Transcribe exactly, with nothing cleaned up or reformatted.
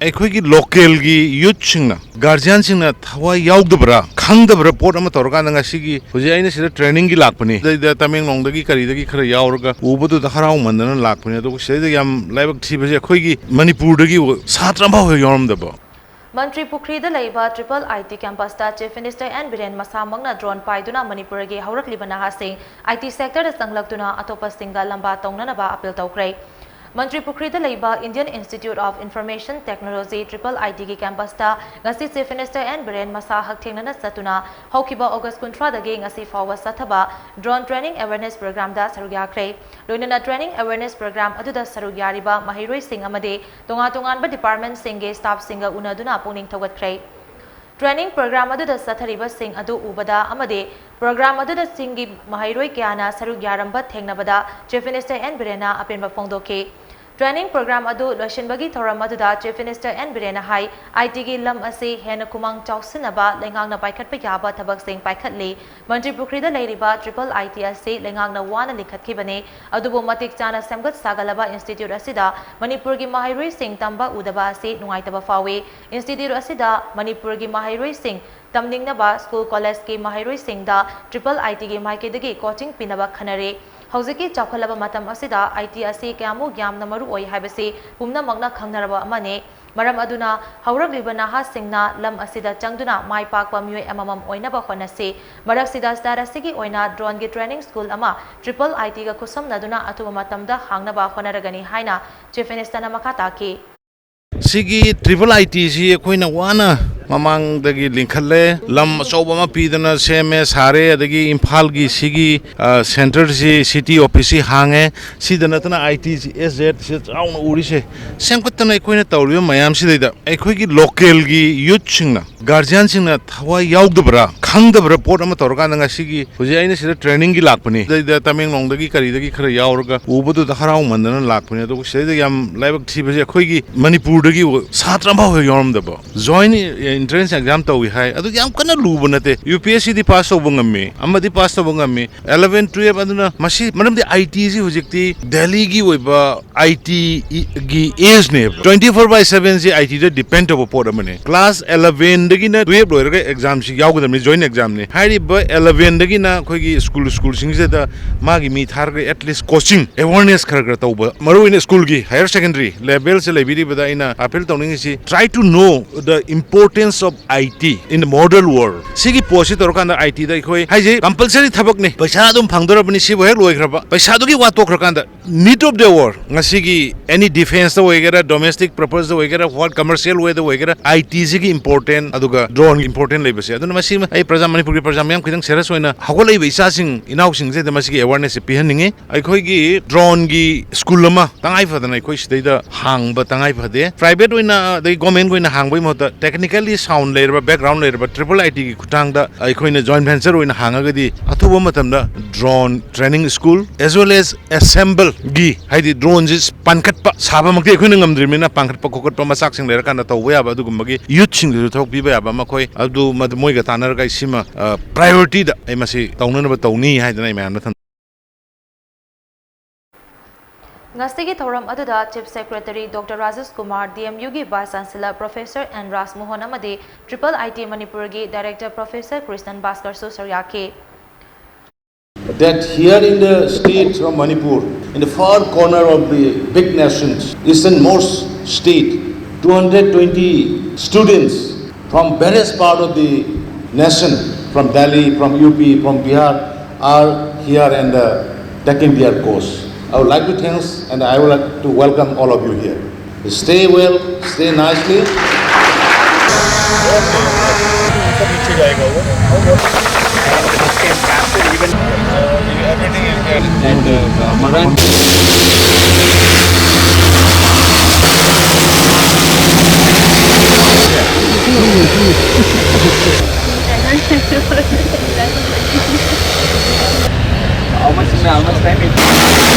ꯑꯩꯈꯣꯏꯒꯤ ꯂꯣꯀꯦꯜꯒꯤ ꯌꯨꯠꯁꯤꯡꯅ, ꯒꯥꯔꯖꯤꯌꯥꯟꯁꯤꯡꯅ ꯊꯋꯥꯏ ꯌꯥꯎꯗꯕ꯭ꯔꯥ, ꯈꯪꯗꯕ꯭ꯔꯥ ꯄꯣꯠ ꯑꯃ ꯇꯧꯔꯀꯥꯟꯗ ꯉꯁꯤꯒꯤ ꯍꯧꯖꯤꯛ ꯑꯩꯅ ꯁꯤꯗ ꯇ꯭ꯔꯦꯅꯤꯡꯒꯤ ꯂꯥꯛꯄꯅꯤ, ꯑꯗꯩꯗ ꯇꯃꯦꯡꯂꯣꯡꯗꯒꯤ ꯀꯔꯤꯗꯒꯤ ꯈꯔ ꯌꯥꯎꯔꯒ ꯎꯕꯗꯨꯗ ꯍꯔꯥꯎꯃꯟꯗꯅ ꯂꯥꯛꯄꯅꯤ꯫ ꯑꯗꯨꯒ ꯁꯤꯗꯩꯗ ꯌꯥꯝ ꯂꯥꯏꯕꯛ ꯊꯤꯕꯁꯦ ꯑꯩꯈꯣꯏꯒꯤ ꯃꯅꯤꯄꯨꯔꯗꯒꯤ ꯁꯥꯇ꯭ꯔ ꯑꯃꯐꯥꯎ ꯍꯦꯛ ꯌꯥꯎꯔꯝꯗꯕ꯫ ꯃꯟꯇ꯭ꯔꯤ ꯄꯨꯈ꯭ꯔꯤꯗ ꯂꯩꯕ ꯇ꯭ꯔꯤꯄꯜ ꯑꯥꯏ ꯇꯤ ꯀꯦꯝꯄꯁꯇ ꯆꯤꯐ ꯃꯤꯅꯤꯁꯇꯔ ꯑꯦꯟ ꯕꯤꯔꯦꯟ ꯃꯁꯥꯃꯛꯅ ꯗ꯭ꯔꯣꯟ ꯄꯥꯏꯗꯨꯅ ꯃꯅꯤꯄꯨꯔꯒꯤ ꯍꯧꯔꯛꯂꯤꯕ ꯅꯍꯥꯁꯤꯡ ꯑꯥꯏ ꯇꯤ ꯁꯦꯛꯇꯔꯗ ꯆꯪꯂꯛꯇꯨꯅ ꯑꯇꯣꯞꯄꯁꯤꯡꯒ ꯂꯝꯕꯥ ꯇꯧꯅꯅꯕ ꯑꯄꯤꯜ ꯇꯧꯈ꯭ꯔꯦ꯫ ꯃꯟꯇ꯭ꯔꯤ ꯄꯨꯈ꯭ꯔꯤꯗ ꯂꯩꯕ Indian Institute of Information Technology, triple I ꯇꯤꯒꯤ ꯀꯦꯝꯄꯁꯇ ꯉꯁꯤ ꯆꯤꯐ ꯃꯤꯅꯤꯁꯇꯔ ꯑꯦꯟ ꯕꯤꯔꯦꯟ ꯃꯁꯥ ꯍꯛꯊꯦꯡꯅꯅ ꯆꯠꯇꯨꯅ ꯍꯧꯈꯤꯕ ꯑꯣꯒꯁ ꯀꯨꯟꯊ꯭ꯔꯥꯗꯒꯤ ꯉꯁꯤ ꯐꯥꯎꯕ ꯆꯠꯊꯕ ꯗ꯭ꯔꯣꯟ ꯇ꯭ꯔꯦꯅꯤꯡ ꯑꯦꯋꯦꯔꯅꯦꯁ ꯄ꯭ꯔꯣꯒ꯭ꯔꯥꯝꯗ ꯁꯔꯨꯛ ꯌꯥꯈ꯭ꯔꯦ꯫ ꯂꯣꯏꯅꯅ ꯇ꯭ꯔꯦꯅꯤꯡ ꯑꯦꯋꯦꯔꯅꯦꯁ ꯄ꯭ꯔꯣꯒ꯭ꯔꯥꯝ ꯑꯗꯨꯗ ꯁꯔꯨꯛ ꯌꯥꯔꯤꯕ ꯃꯍꯩꯔꯣꯏꯁꯤꯡ ꯑꯃꯗꯤ ꯇꯣꯉꯥꯟ ꯇꯣꯉꯥꯟꯕ ꯗꯤꯄꯥꯔꯠꯃꯦꯟꯠꯁꯤꯡꯒꯤ ꯁ꯭ꯇꯥꯐꯁꯤꯡꯒ ꯎꯅꯗꯨꯅ ꯄꯨꯛꯅꯤꯡ ꯊꯧꯒꯠꯈ꯭ꯔꯦ꯫ ꯇ꯭ꯔꯦꯅꯤꯡ ꯄ꯭ꯔꯣꯒ꯭ꯔꯥꯝ ꯑꯗꯨꯗ ꯆꯠꯊꯔꯤꯕꯁꯤꯡ ꯑꯗꯨ ꯎꯕꯗ ꯑꯃꯗꯤ ꯄ꯭ꯔꯣꯒ꯭ꯔꯥꯝ ꯑꯗꯨꯗ ꯆꯤꯡꯒꯤ ꯃꯍꯩꯔꯣꯏ ꯀꯌꯥꯅ ꯁꯔꯨꯛ ꯌꯥꯔꯝꯕ ꯊꯦꯡꯅꯕꯗ ꯆꯤꯐ ꯃꯤꯅꯤꯁꯇꯔ ꯑꯦꯟ ꯕꯤꯔꯦꯟꯅ ꯑꯄꯦꯟꯕ ꯐꯣꯡꯗꯣꯛꯈꯤ꯫ ꯇ꯭ꯔꯦꯅꯤꯡ ꯄ꯭ꯔꯣꯒ꯭ꯔꯥꯝ ꯑꯗꯨ ꯂꯣꯏꯁꯤꯟꯕꯒꯤ ꯊꯧꯔꯝ ꯑꯗꯨꯗ ꯆꯤꯐ ꯃꯤꯅꯤꯁꯇꯔ ꯑꯦꯟ ꯕꯤꯔꯦꯟꯅ ꯍꯥꯏ, ꯑꯥꯏ ꯇꯤꯒꯤ ꯂꯝ ꯑꯁꯤ ꯍꯦꯟꯅ ꯈꯨꯃꯥꯡ ꯆꯥꯎꯁꯤꯟꯅꯕ ꯂꯩꯉꯥꯛꯅ ꯄꯥꯏꯈꯠꯄ ꯌꯥꯕ ꯊꯕꯛꯁꯤꯡ ꯄꯥꯏꯈꯠꯂꯤ꯫ ꯃꯟꯇ꯭ꯔꯤ ꯄꯨꯈ꯭ꯔꯤꯗ ꯂꯩꯔꯤꯕ ꯇ꯭ꯔꯤꯄꯜ ꯑꯥꯏ ꯇꯤ ꯑꯁꯤ ꯂꯩꯉꯥꯛꯅ ꯋꯥꯅ ꯂꯤꯡꯈꯠꯈꯤꯕꯅꯤ, ꯑꯗꯨꯕꯨ ꯃꯇꯤꯛ ꯆꯥꯅ ꯁꯦꯝꯒꯠ ꯁꯥꯒꯠꯂꯕ ꯏꯟꯁꯇꯤꯇ꯭ꯌꯨꯠ ꯑꯁꯤꯗ ꯃꯅꯤꯄꯨꯔꯒꯤ ꯃꯍꯩꯔꯣꯏꯁꯤꯡ ꯇꯝꯕ ꯎꯗꯕ ꯑꯁꯤ ꯅꯨꯡꯉꯥꯏꯇꯕ ꯐꯥꯎꯏ꯫ ꯏꯟꯁꯇꯤꯇ꯭ꯌꯨꯠ ꯑꯁꯤꯗ ꯃꯅꯤꯄꯨꯔꯒꯤ ꯃꯍꯩꯔꯣꯏꯁꯤꯡ ꯇꯝꯅꯤꯡꯅꯕ ꯁ꯭ꯀꯨꯜ ꯀꯣꯂꯦꯖꯀꯤ ꯃꯍꯩꯔꯣꯏꯁꯤꯡꯗ ꯇ꯭ꯔꯤꯄꯜ ꯑꯥꯏ ꯇꯤꯒꯤ ꯃꯥꯏꯀꯩꯗꯒꯤ ꯀꯣꯆꯤꯡ ꯄꯤꯅꯕ ꯈꯟꯅꯔꯤ꯫ ꯍꯧꯖꯤꯛꯀꯤ ꯆꯥꯎꯈꯠꯂꯕ ꯃꯇꯝ ꯑꯁꯤꯗ ꯑꯥꯏ ꯇꯤ ꯑꯁꯤ ꯀꯌꯥꯃꯨꯛ ꯌꯥꯝꯅ ꯃꯔꯨ ꯑꯣꯏ ꯍꯥꯏꯕꯁꯤ ꯄꯨꯝꯅꯃꯛꯅ ꯈꯪꯅꯔꯕ ꯑꯃꯅꯤ꯫ ꯃꯔꯝ ꯑꯗꯨꯅ ꯍꯧꯔꯛꯂꯤꯕ ꯅꯍꯥꯁꯤꯡꯅ ꯂꯝ ꯑꯁꯤꯗ ꯆꯪꯗꯨꯅ ꯃꯥꯏ ꯄꯥꯛꯄ ꯃꯤꯑꯣꯏ ꯑꯃꯃꯝ ꯑꯣꯏꯅꯕ ꯍꯣꯠꯅꯁꯤ꯫ ꯃꯔꯛꯁꯤꯗ ꯁ꯭ꯇꯦꯠ ꯑꯁꯤꯒꯤ ꯑꯣꯏꯅ ꯗ꯭ꯔꯣꯟꯒꯤ ꯇ꯭ꯔꯦꯅꯤꯡ ꯁ꯭ꯀꯨꯜ ꯑꯃ ꯇ꯭ꯔꯤꯄꯜ ꯑꯥꯏ ꯇꯤꯒ ꯈꯨꯠꯁꯝꯅꯗꯨꯅ ꯑꯊꯨꯕ ꯃꯇꯝꯗ ꯍꯥꯡꯅꯕ ꯍꯣꯠꯅꯔꯒꯅꯤ ꯍꯥꯏꯅ ꯆꯤꯐ ꯃꯤꯅꯤꯁꯇꯔꯅ ꯃꯈꯥ ꯇꯥꯈꯤ꯫ ꯁꯤꯒꯤ ꯇ꯭ꯔꯤꯄꯜ ꯑꯥꯏ ꯇꯤꯁꯤ ꯑꯩꯈꯣꯏꯅ ꯋꯥꯅ ꯃꯃꯥꯡꯗꯒꯤ ꯂꯤꯡꯈꯠꯂꯦ, ꯂꯝ ꯑꯆꯧꯕ ꯑꯃ ꯄꯤꯗꯅ ꯁꯦꯝꯃꯦ, ꯁꯥꯔꯦ, ꯑꯗꯒꯤ ꯏꯝꯐꯥꯜꯒꯤ ꯁꯤꯒꯤ, ꯑ, ꯁꯦꯟꯇꯔꯁꯤ, ꯁꯤꯇꯤ ꯑꯣꯐꯤꯁꯁꯤ ꯍꯥꯡꯉꯦ꯫ ꯁꯤꯗ ꯅꯠꯇꯅ ꯑꯥꯏ ꯇꯤ ꯑꯦꯁ ꯖꯦꯠ ꯁꯤ ꯆꯥꯎꯅ ꯎꯔꯤꯁꯦ, ꯁꯦꯝꯒꯠꯇꯅ ꯑꯩꯈꯣꯏꯅ ꯇꯧꯔꯤꯕ ꯃꯌꯥꯝꯁꯤꯗꯩꯗ ꯑꯩꯈꯣꯏꯒꯤ ꯂꯣꯀꯦꯜꯒꯤ ꯌꯨꯠꯁꯤꯡꯅ, ꯒꯥꯔꯖꯤꯌꯥꯟꯁꯤꯡꯅ ꯊꯋꯥꯏ ꯌꯥꯎꯗꯕ꯭ꯔꯥ, ꯈꯪꯗꯕ꯭ꯔꯥ ꯄꯣꯠ ꯑꯃ ꯇꯧꯔꯀꯥꯟꯗ ꯉꯁꯤꯒꯤ ꯍꯧꯖꯤꯛ ꯑꯩꯅ ꯁꯤꯗ ꯇ꯭ꯔꯦꯅꯤꯡꯒꯤ ꯂꯥꯛꯄꯅꯤ, ꯑꯗꯩꯗ ꯇꯃꯦꯡꯂꯣꯡꯗꯒꯤ ꯀꯔꯤꯗꯒꯤ ꯈꯔ ꯌꯥꯎꯔꯒ ꯎꯕꯗꯨꯗ ꯍꯔꯥꯎꯃꯟꯗꯅ ꯂꯥꯛꯄꯅꯤ꯫ ꯑꯗꯨꯒ ꯁꯤꯗꯩꯗ ꯌꯥꯝ ꯂꯥꯏꯕꯛ ꯊꯤꯕꯁꯦ ꯑꯩꯈꯣꯏꯒꯤ ꯃꯅꯤꯄꯨꯔꯗꯒꯤ ꯁꯥꯇ꯭ꯔ ꯑꯃꯐꯥꯎ ꯍꯦꯛ ꯌꯥꯎꯔꯝꯗꯕ꯫ ꯖꯣꯏꯟ entrance exam ꯇꯧꯏ ꯍꯥꯏ, ꯑꯗꯨ ꯌꯥꯝ ꯀꯟꯅ ꯂꯨꯕ ꯅꯠꯇꯦ꯫ ꯌꯨ ꯄꯤ ꯑꯦꯁ ꯁꯤꯗꯤ ꯄꯥꯁ ꯇꯧꯕ ꯉꯝꯃꯤ, ꯑꯃꯗꯤ ꯄꯥꯁ ꯇꯧꯕ ꯉꯝꯃꯤ, eleven twelve꯫ ꯑꯗꯨꯅ ꯃꯁꯤ ꯃꯔꯝꯗꯤ ꯑꯥꯏ ꯇꯤꯁꯤ ꯍꯧꯖꯤꯛꯇꯤ ꯗꯦꯜꯂꯤꯒꯤ ꯑꯣꯏꯕ ꯑꯥꯏ ꯇꯤꯒꯤ ꯑꯦꯖꯅꯦꯕ꯫ Twenty four by seven C I ꯇꯤꯗ depend ꯇꯧꯕ ꯄꯣꯠ ꯑꯃꯅꯤ꯫ ꯀ꯭ꯂꯥꯁ ꯑꯦꯂꯚꯦꯟꯗꯒꯤꯅ ꯇꯨꯌꯦꯜꯞ ꯂꯣꯏꯔꯒ ꯑꯦꯛꯖꯥꯝꯁꯤ ꯌꯥꯎꯒꯗꯕꯅꯤ, ꯖꯣꯏꯟ ꯑꯦꯛꯖꯥꯝꯅꯤ꯫ ꯍꯥꯏꯔꯤꯕ ꯑꯦꯂꯚꯦꯟꯗꯒꯤꯅ ꯑꯩꯈꯣꯏꯒꯤ ꯁ꯭ꯀꯨꯜ ꯁ꯭ꯀꯨꯜꯁꯤꯡꯁꯤꯗ ꯃꯥꯒꯤ ꯃꯤ ꯊꯥꯔꯒ at least coaching awareness ꯈꯔ ꯈꯔ ꯇꯧꯕ, ꯃꯔꯨꯑꯣꯏꯅ ꯁ꯭ꯀꯨꯜꯒꯤ higher secondary level ꯁꯦ ꯂꯩꯕꯤꯔꯤꯕꯗ ꯑꯩꯅ appeal ꯇꯧꯅꯤꯡꯉꯤꯁꯤ, try to know the importance of I T in the modern world꯫ ꯁꯤꯒꯤ ꯄꯣꯠꯁꯤ ꯇꯧꯔꯀꯥꯟꯗ ꯑꯥꯏ ꯇꯤꯗ ꯑꯩꯈꯣꯏ ꯍꯥꯏꯁꯦ compulsory ꯊꯕꯛꯅꯤ, ꯄꯩꯁꯥ ꯑꯗꯨꯝ ꯐꯪꯗꯣꯔꯕꯅꯤ꯫ ꯁꯤꯕꯨ ꯍꯦꯛ ꯂꯣꯏꯈ꯭ꯔꯕ, ꯄꯩꯁꯥꯗꯨꯒꯤ ꯋꯥ ꯇꯣꯛꯈ꯭ꯔꯀꯥꯟꯗ, need of the hour, ꯉꯁꯤꯒꯤ any defenceꯇ ꯑꯣꯏꯒꯦꯔꯥ, domestic purposeꯇ ꯑꯣꯏꯒꯦꯔꯥ, what commercial wayꯗ ꯑꯣꯏꯒꯦꯔꯥ, ꯑꯥꯏ ꯇꯤꯁꯤꯒꯤ important, ꯑꯗꯨꯒ droneꯒꯤ important ꯂꯩꯕꯁꯦ꯫ ꯑꯗꯨꯅ ꯃꯁꯤ ꯑꯩ ꯄ꯭ꯔꯖꯥ, ꯃꯅꯤꯄꯨꯔꯒꯤ ꯄ꯭ꯔꯖꯥ ꯃꯌꯥꯝ ꯈꯤꯇꯪ serious ꯑꯣꯏꯅ, ꯍꯧꯒꯠꯂꯛꯏꯕ ꯏꯆꯥꯁꯤꯡ ꯏꯅꯥꯎꯁꯤꯡꯁꯤꯗ ꯃꯁꯤꯒꯤ awarenessꯁꯦ ꯄꯤꯍꯟꯅꯤꯡꯉꯤ꯫ ꯑꯩꯈꯣꯏꯒꯤ droneꯒꯤ ꯁ꯭ꯀꯨꯜ ꯑꯃ ꯇꯉꯥꯏ ꯐꯗꯅ ꯑꯩꯈꯣꯏ ꯁꯤꯗꯩꯗ ꯍꯥꯡꯕ ꯇꯉꯥꯏ ꯐꯗꯦ꯫ Private ꯑꯣꯏꯅ, ꯑꯗꯩ governmentꯒꯤ ꯑꯣꯏꯅ ꯍꯥꯡꯕꯒꯤ ꯃꯍꯨꯠꯇ, technically sound ꯂꯩꯔꯕ, background ꯂꯩꯔꯕ triple I Tꯒꯤ ꯈꯨꯠꯊꯥꯡꯗ ꯑꯩꯈꯣꯏꯅ joint venture ꯑꯣꯏꯅ ꯍꯥꯡꯉꯒꯗꯤ, ꯑꯊꯨꯕ ꯃꯇꯝꯗ drone training school as well as assembleꯒꯤ, ꯍꯥꯏꯗꯤ droneꯁꯤ ꯄꯥꯟꯈꯠꯄ ꯁꯥꯕꯃꯛꯇꯤ ꯑꯩꯈꯣꯏꯅ ꯉꯝꯗ꯭ꯔꯤꯕꯅꯤꯅ, ꯄꯥꯟꯈꯠꯄ ꯈꯣꯀꯠꯄ ꯃꯆꯥꯛꯁꯤꯡ ꯂꯩꯔꯀꯥꯟꯗ ꯇꯧꯕ ꯌꯥꯕ ꯑꯗꯨꯒꯨꯝꯕꯒꯤ youthꯁꯤꯡꯗꯁꯨ ꯊꯕꯛ ꯄꯤꯕ ꯌꯥꯕ ꯑꯃ ꯑꯩꯈꯣꯏ ꯑꯗꯨ, ꯃꯗꯨ ꯃꯣꯏꯒ ꯇꯥꯟꯅꯔꯒ ꯑꯩ ꯁꯤꯃ, ꯑ, priorityꯗ ꯑꯩ ꯃꯁꯤ ꯇꯧꯅꯅꯕ ꯇꯧꯅꯤ ꯍꯥꯏꯗꯅ ꯑꯩ ꯃꯌꯥꯝꯗ ꯊꯝꯖꯒꯦ꯫ ꯉꯁꯤꯒꯤ ꯊꯧꯔꯝ ꯑꯗꯨꯗ Chief Secretary Doctor Rajesh Kumar, D M Uꯒꯤ Vice Chancellor Professor N Rajmohan ꯑꯃꯗꯤ Triple I T ꯃꯅꯤꯄꯨꯔꯒꯤ Director Professor Krishnan Bhaskar ꯁꯨ ꯁꯔꯨꯛ ꯌꯥꯈꯤ꯫ That here in the state of Manipur, in the far corner of the big nations, easternmost state, two hundred twenty students from various part of the nation, from Delhi, from U P, from Bihar, are here and uh, taking their course. I would like to thanks and I would like to welcome all of you here. Stay well, stay nicely. How much, how much time it